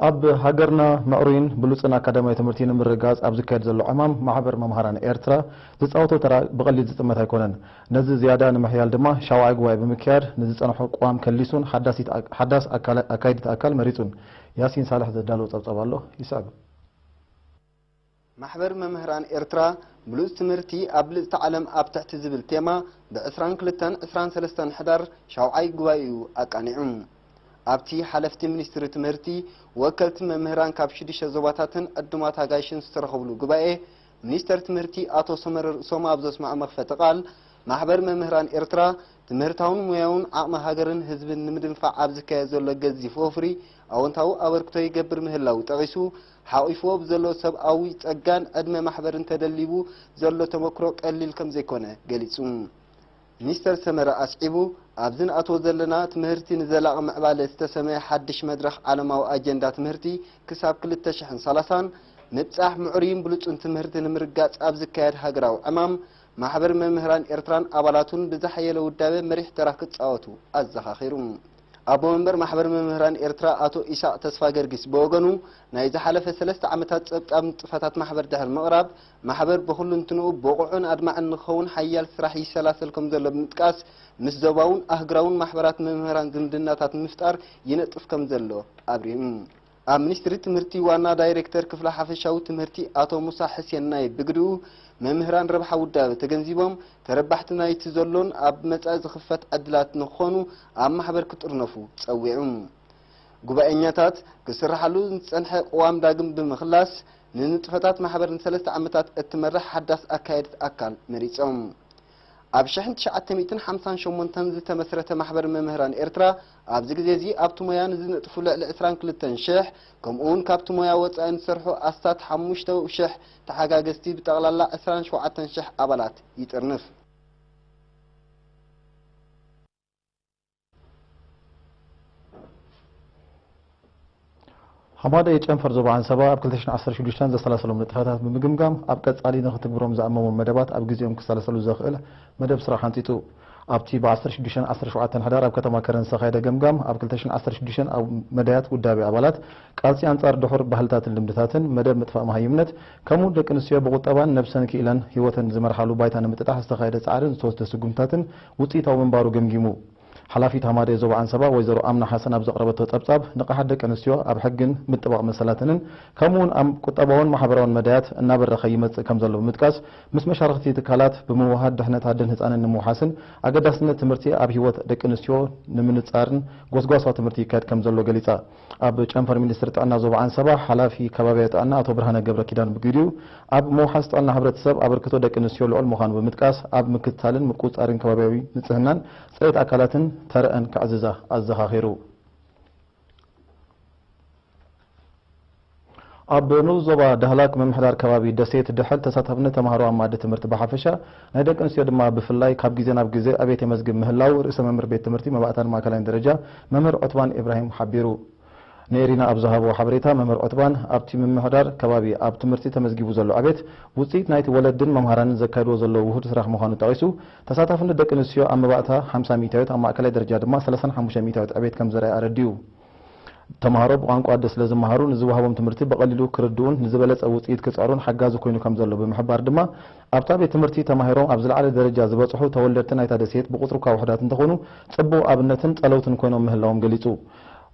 ኣብ ሃገርና ምዕሩይን ብሉጽን ኣካዳሚያዊ ትምህርቲ ንምርግጋጽ ኣብ ዝካየድ ዘሎ ዕማም፣ ማሕበር መምሃራን ኤርትራ ዝጻወቶ ተራ ብቐሊል ዝጥመት ኣይኮነን። ነዚ ዝያዳ ንምሕያል ድማ ሻውዓይ ጉባኤ ብምክያድ፣ ንዝጸንሖ ቅዋም ከሊሱን ሓዳሲት ኣክ-፣ ሓዳስ ኣካላ-፣ ኣካይዲት ኣካል መሪጹን። ያሲን ሳልሕ ዘዳለዎ ጸብጻብ ኣሎ፣ ይስዕብ። ማሕበር መምህራን ኤርትራ ብሉጽ ትምህርቲ ኣብ ብልጽቲ ዓለም ኣብ ትሕቲ ዝብል ቴማ ብ ዕስራን ክልተን ዕስራን ሰለስተን ሕዳር ሻውዓይ ጉባኤኡ ኣቃኒዑ። ኣብቲ ሓለፍቲ ሚኒስትሪ ትምህርቲ፣ ወከልቲ መምህራን ካብ ሽዱሽተ ዞባታትን ዕዱማት ኣጋይሽን ዝተረኸብሉ ጉባኤ፣ ሚኒስተር ትምህርቲ ኣቶ ሰመረ ርእሶም ኣብ ዘስምዖ መኽፈቲ ቃል፣ ማሕበር መምህራን ኤርትራ ትምህርታውን ሞያውን ዓቕሚ ሃገርን ህዝብን ንምድንፋዕ ኣብ ዝካየድ ዘሎ ገዚፍ ወፍሪ ኣወንታዊ ኣበርክቶ ይገብር ምህላዉ ጠቒሱ፣ ሓቒፍዎ ብዘሎ ሰብኣዊ ጸጋን ዕድመ ማሕበርን ተደሊቡ ዘሎ ተመክሮ ቀሊል ከም ዘይኮነ ገሊጹ። ሚኒስተር ሰመረ ኣስዒቡ፣ ኣብዚ ንኣትዎ ዘለና ትምህርቲ ንዘላቒ ምዕባለ ዝተሰመየ ሓድሽ መድረኽ ዓለማዊ ኣጀንዳ ትምህርቲ ክሳብ ክልተ ሽሕን ሰላሳን ምብጻሕ ምዕሩይን ብሉጽን ትምህርቲ ንምርጋጽ ኣብ ዝካየድ ሃገራዊ ዕማም፣ ማሕበር መምህራን ኤርትራን ኣባላቱን ብዝሓየለ ውዳበ መሪሕ ተራ ክጻወቱ ኣዘኻኺሩ። ኣቦ መንበር ማሕበር መምህራን ኤርትራ ኣቶ ኢሳቕ ተስፋ ገርጊስ ብወገኑ፣ ናይ ዝሓለፈ ሰለስተ ዓመታት ጸብጻብ ንጥፈታት ማሕበር ድሕሪ ምቕራብ፣ ማሕበር ብኹሉ እንትንኡ ብቑዕን ኣድማዕን ንክኸውን ሓያል ስራሕ ይሰላሰል ከም ዘሎ ብምጥቃስ፣ ምስ ዞባውን ኣህግራውን ማሕበራት መምህራን ዝምድናታት ንምፍጣር ይነጥፍ ከም ዘሎ ኣብሪሁ። ኣብ ሚኒስትሪ ትምህርቲ ዋና ዳይሬክተር ክፍሊ ሓፈሻዊ ትምህርቲ ኣቶ ሙሳ ሕሴን ናይ ብግድኡ፣ መምህራን ረብሓ ውዳበ ተገንዚቦም፣ ተረባሕቲ ናይቲ ዘሎን ኣብ መጻኢ ዝኽፈት ዕድላት ንክኾኑ ኣብ ማሕበር ክጥርነፉ ጸዊዑ። ጉባኤኛታት፣ ክስርሓሉ ዝጸንሐ ቅዋም ዳግም ብምኽላስ፣ ንንጥፈታት ማሕበር ንሰለስተ ዓመታት እትመርሕ ሓዳስ ኣካየዲት ኣካል መሪጾም። ኣብ ሽሕን ትሽዓተ ሚእትን ሓምሳን ሸሞንተን ዝተመስረተ ማሕበር መምህራን ኤርትራ፣ ኣብዚ ግዜ እዚ ኣብቲ ሞያ ንዝነጥፉ ልዕሊ ዕስራን ክልተን ሽሕ፣ ከምኡውን ካብቲ ሞያ ወጻኢ ንሰርሑ ኣስታት ሓሙሽተ ሽሕ ተሓጋገዝቲ፣ ብጠቕላላ ዕስራን ሸውዓተን ሽሕ ኣባላት ይጥርንፍ። ሃማደኤ ጨንፈር ዞባ ዓንሰባ ኣብ ክልተ ሽሕን ዓሰርተ ሽዱሽተን ዘሰላሰሎም ንጥፈታት ብምግምጋም፣ ኣብ ቀጻሊ ንኽትግብሮም ዝኣመሞም መደባት ኣብ ግዜኦም ክሰላሰሉ ዘኽእል መደብ ስራሕ ሓንጺጹ። ኣብቲ ብ ዓሰርተ ሽዱሽተን ዓሰርተ ሸውዓተን ሕዳር ኣብ ከተማ ከረን ዝተኻየደ ገምጋም፣ ኣብ ክልተ ሽሕን ዓሰርተ ሽዱሽተን ኣብ መዳያት ውዳቤ ኣባላት፣ ቃልሲ ኣንጻር ድሑር ባህልታትን ልምድታትን፣ መደብ ምጥፋእ መሃይምነት፣ ከምኡ ደቂ ኣንስትዮ ብቁጠባን ነብሰን ክኢለን ህይወተን ዝመርሓሉ ባይታ ንምጥጣሕ ዝተኻየደ ጻዕርን ዝተወስደ ስጉምትታትን ውጽኢታዊ ምንባሩ ገምጊሙ። ሓላፊት ሃማደኤ ዞባ ዓንሰባ ወይዘሮ ኣምና ሓሰን ኣብ ዘቕረበቶ ጸብጻብ፣ ንቕሓት ደቂ ኣንስትዮ ኣብ ሕግን ምጥባቕ መሰላተንን፣ ከምኡ'ውን ኣብ ቁጠባውን ማሕበራውን መዳያት እናበረኸ ይመጽእ ከም ዘሎ ብምጥቃስ፣ ምስ መሻርኽቲ ትካላት ብምውሃድ ድሕነት ኣደን ህጻንን ንምውሓስን ኣገዳስነት ትምህርቲ ኣብ ህይወት ደቂ ኣንስትዮ ንምንጻርን ጎስጓሳዊ ትምህርቲ ይካየድ ከም ዘሎ ገሊጻ። ኣብ ጨንፈር ሚኒስትሪ ጥዕና ዞባ ዓንሰባ ሓላፊ ከባብያዊ ጥዕና ኣቶ ብርሃነ ገብረ ኪዳን ብግዲኡ፣ ኣብ ምውሓስ ጥዕና ሕብረተሰብ ኣበርክቶ ደቂ ኣንስትዮ ልዑል ምዃኑ ብምጥቃስ፣ ኣብ ምክትታልን ምቁጽጻርን ከባብያዊ ንጽህናን ጽሬት ኣካላትን ተረኣን ከዕዝዛ ኣዘኻኺሩ። ኣብ ንኡስ ዞባ ዳህላክ ምምሕዳር ከባቢ ደሴት ድሐል ተሳታፍነት ተምሃሮ ኣብ መኣዲ ትምህርቲ ብሓፈሻ፣ ናይ ደቂ ኣንስትዮ ድማ ብፍላይ ካብ ግዜ ናብ ግዜ ዕቤት የመዝግብ ምህላው ርእሰ መምህር ቤት ትምህርቲ መባእታን ማእከላይን ደረጃ መምህር ዑትባን ኢብራሂም ሓቢሩ። ንኤሪና ኣብ ዝሃብዎ ሓበሬታ፣ መምህር ዑትባን ኣብቲ ምምሕዳር ከባቢ ኣብ ትምህርቲ ተመዝጊቡ ዘሎ ዕቤት ውጽኢት ናይቲ ወለድን መምሃራንን ዘካይድዎ ዘለዉ ውሁድ ስራሕ ምዃኑ ጠቒሱ፣ ተሳታፍነት ደቂ ኣንስትዮ ኣብ መባእታ ሓምሳ ሚእታዊት፣ ኣብ ማእከላይ ደረጃ ድማ ሰላሳን ሓሙሽተ ሚእታዊት ዕቤት ከም ዘርኣየ ኣረዲኡ። ተምሃሮ ብቋንቋ ኣደ ስለ ዝመሃሩ፣ ንዝወሃቦም ትምህርቲ ብቐሊሉ ክርድኡን ንዝበለጸ ውጽኢት ክጽዕሩን ሓጋዚ ኮይኑ ከም ዘሎ ብምሕባር ድማ፣ ኣብታ ቤት ትምህርቲ ተማሂሮም ኣብ ዝለዓለ ደረጃ ዝበጽሑ ተወለድቲ ናይታ ደሴት ብቑጽሪ እኳ ውሑዳት እንተኾኑ፣ ጽቡቕ ኣብነትን ጸለውትን ኮይኖም ምህላዎም ገሊጹ።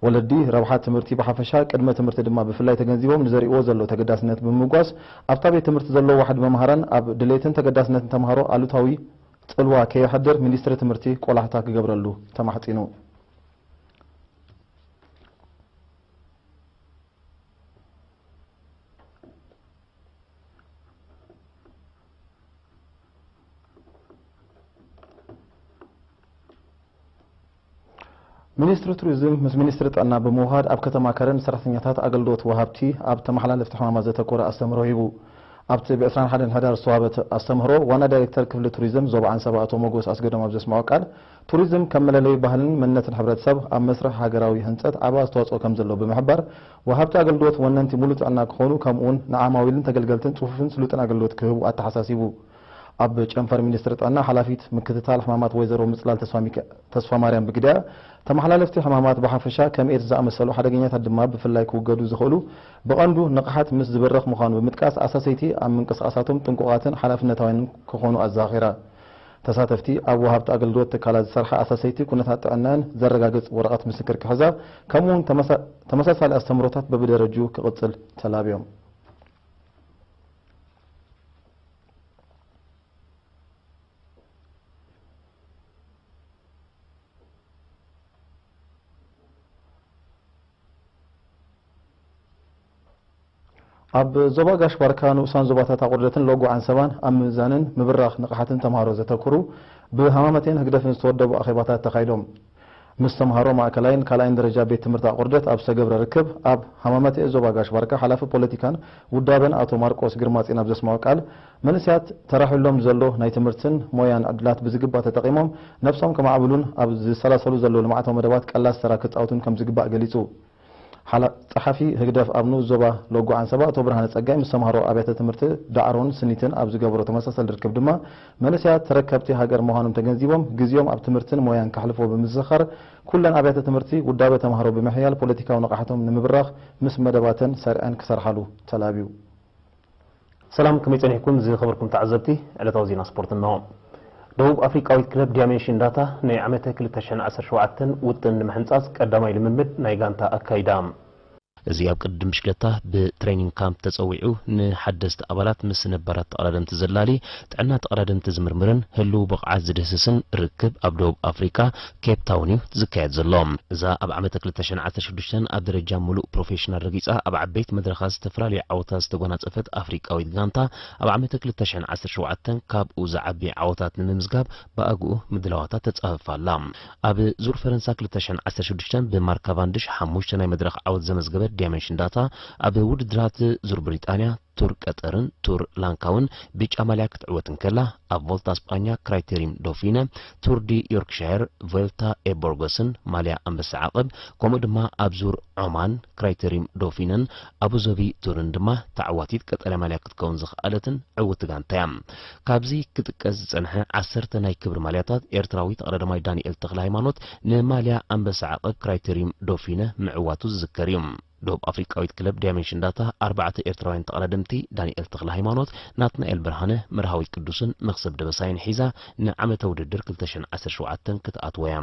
ወለዲ ረብሓ ትምህርቲ ብሓፈሻ፣ ቅድመ ትምህርቲ ድማ ብፍላይ ተገንዚቦም ንዘርእዎ ዘሎ ተገዳስነት ብምምጓስ፣ ኣብታ ቤት ትምህርቲ ዘሎ ዋሕዲ መምሃራን ኣብ ድሌትን ተገዳስነትን ተምሃሮ ኣሉታዊ ጽልዋ ከየሕድር ሚኒስትሪ ትምህርቲ ቆላሕታ ክገብረሉ ተማሕጺኑ። ሚኒስትሪ ቱሪዝም ምስ ሚኒስትሪ ጥዕና ብምውሃድ ኣብ ከተማ ከረን ሰራሕተኛታት ኣገልግሎት ወሃብቲ ኣብ ተመሓላለፍቲ ሕማማት ዘተኮረ ኣስተምህሮ ሂቡ። ኣብቲ ብ ዕስራን ሓደን ሕዳር ዝተዋህበ ኣስተምህሮ ዋና ዳይሬክተር ክፍሊ ቱሪዝም ዞባ ዓንሰባ ኣቶ ሞጎስ ኣስገዶም ኣብ ዘስምዖ ቃል፣ ቱሪዝም ከም መለለዪ ባህልን መንነትን ሕብረተሰብ ኣብ መስርሕ ሃገራዊ ህንጸት ዓቢ ኣስተዋጽኦ ከም ዘለዎ ብምሕባር፣ ወሃብቲ ኣገልግሎት ወነንቲ ሙሉእ ጥዕና ክኾኑ፣ ከምኡ'ውን ንዓማዊልን ተገልገልትን ጽፉፍን ስሉጥን ኣገልግሎት ክህቡ ኣተሓሳሲቡ። ኣብ ጨንፈር ሚኒስትሪ ጥዕና ሓላፊት ምክትታል ሕማማት ወይዘሮ ምጽላል ተስፋ ሚካ-፣ ተስፋ ማርያም ብግዲኣ፣ ተመሓላለፍቲ ሕማማት ብሓፈሻ ከም ኤድስ ዝኣመሰሉ ሓደገኛታት ድማ ብፍላይ ክውገዱ ዝኽእሉ ብቐንዱ ንቕሓት ምስ ዝብርኽ ምዃኑ ብምጥቃስ፣ ኣሳሰይቲ ኣብ ምንቅስቓሳቶም ጥንቁቓትን ሓላፍነታውያንን ክኾኑ ኣዘኻኺራ። ተሳተፍቲ ኣብ ወሃብቲ ኣገልግሎት ትካላት ዝሰርሓ ኣሳሰይቲ ኩነታት ጥዕናን ዘረጋግጽ ወረቐት ምስክር ክሕዛ፣ ከምኡውን ተመሳ-፣ ተመሳሳሊ ኣስተምህሮታት በብደረጅኡ ክቕጽል ተላብዮም። ኣብ ዞባ ጋሽ ባርካ ንኡሳን ዞባታት ኣቑርደትን ሎጎ ዓንሰባን ኣብ ምምዛንን ምብራኽ ንቕሓትን ተምሃሮ ዘተኩሩ ብሃማመቴን ህግደፍን ዝተወደቡ ኣኼባታት ተኻይዶም። ምስ ተምሃሮ ማእከላይን ካልኣይን ደረጃ ቤት ትምህርቲ ኣቑርደት ኣብ ዝተገብረ ርክብ፣ ኣብ ሃማመቴ ዞባ ጋሽ ባርካ ሓላፊ ፖለቲካን ውዳበን ኣቶ ማርቆስ ግርማጼን ኣብ ዘስምዖ ቃል፣ መንእሰያት ተራሒሎም ዘሎ ናይ ትምህርትን ሞያን ዕድላት ብዝግባእ ተጠቒሞም ነብሶም ከማዕብሉን ኣብ ዝሰላሰሉ ዘለዉ ልምዓታዊ መደባት ቀላስ ተራ ክጻወቱን ከም ዝግባእ ገሊጹ። ሓላ-፣ ጸሓፊ ህግደፍ ኣብ ንኡስ ዞባ ሎጎ ዓንሰባ ኣቶ ብርሃነ ጸጋይ ምስ ተምሃሮ ኣብያተ ትምህርቲ ዳዕሮን ስኒትን ኣብ ዝገበሮ ተመሳሳሊ ርክብ ድማ፣ መንእሰያት ተረከብቲ ሃገር ምዃኖም ተገንዚቦም፣ ግዜኦም ኣብ ትምህርትን ሞያን ከሕልፍዎ ብምዝኽኻር፣ ኩለን ኣብያተ ትምህርቲ ውዳበ ተምሃሮ ብምሕያል ፖለቲካዊ ንቕሓቶም ንምብራኽ ምስ መደባተን ሰሪዐን ክሰርሓሉ ተላብዩ። ሰላም፣ ከመይ ጸኒሕኩም ዝኸበርኩም ተዓዘብቲ? ዕለታዊ ዜና ስፖርት እንሆ። ደቡብ ኣፍሪቃዊት ክለብ ዲያሜንሽን ዳታ ናይ ዓመተ ክልተ ሽሕን ዓሰርተ ሸውዓተን ውጥን ንምሕንጻጽ ቀዳማይ ልምምድ ናይ ጋንታ ኣካይዳ። እዚ ኣብ ቅድድም ብሽክለታ ብትሬኒንግ ካምፕ ተጸዊዑ ንሓደስቲ ኣባላት ምስ ነባራት ተቐዳደምቲ ዘላሊ፣ ጥዕና ተቐዳደምቲ ዝምርምርን ህልው ብቕዓት ዝድህስስን ርክብ ኣብ ደቡብ ኣፍሪቃ ኬፕ ታውን እዩ ዝካየድ ዘሎ። እዛ ኣብ ዓመተ ክልተ ሽሕን ዓሰርተ ሽዱሽተን ኣብ ደረጃ ምሉእ ፕሮፌሽናል ረጊጻ ኣብ ዓበይቲ መድረኻት ዝተፈላለዩ ዓወታት ዝተጎናጸፈት ኣፍሪቃዊት ጋንታ፣ ኣብ ዓመተ ክልተ ሽሕን ዓሰርተ ሸውዓተን ካብኡ ዝዓቢ ዓወታት ንምምዝጋብ ብኣግኡ ምድላዋታ ተጻፍፍ ኣላ። ኣብ ዙር ፈረንሳ ክልተ ሽሕን ዓሰርተ ሽዱሽተን ብማርክ ካቫንድሽ ሓሙሽተ ናይ መድረኽ ዓወት ዘመዝገበት ዲያመንሽን ዳታ፣ ኣብ ውድድራት ዙር ብሪጣንያ፣ ቱር ቀጠርን ቱር ላንካውን ብጫ ማልያ ክትዕወት እንከላ፣ ኣብ ቮልታ ስጳኛ ክራይቴሪም ዶፊነ፣ ቱር ዲ ዮርክሻየር፣ ቮልታ ኤ ቦርጎስን ማልያ ኣንበሳ ዓቐብ፣ ከምኡ ድማ ኣብ ዙር ዖማን ክራይቴሪም ዶፊነን ኣቡዞቢ ቱርን ድማ ተዓዋቲት ቀጠልያ ማልያ ክትከውን ዝኸኣለትን ዕውቲ ጋንታ እያ። ካብዚ ክጥቀስ ዝጸንሐ ዓሰርተ ናይ ክብሪ ማልያታት ኤርትራዊ ተቐዳዳማይ ዳንኤል ተኽለ ሃይማኖት ንማልያ ኣንበሳ ዓቐብ ክራይቴሪም ዶፊነ ምዕዋቱ ዝዝከር እዩ። ደቡብ ኣፍሪቃዊት ክለብ ዲያመንሽን ዳታ ኣርባዕተ ኤርትራውያን ተቐዳደምቲ ዳንኤል ተኽለ ሃይማኖት፣ ናትናኤል ብርሃነ፣ መርሃዊ ቅዱስን መኽሰብ ደበሳይን ሒዛ ንዓመተ ውድድር ክልተ ሽሕን ዓሰርተ ሸውዓተን ክትኣትዎ እያ።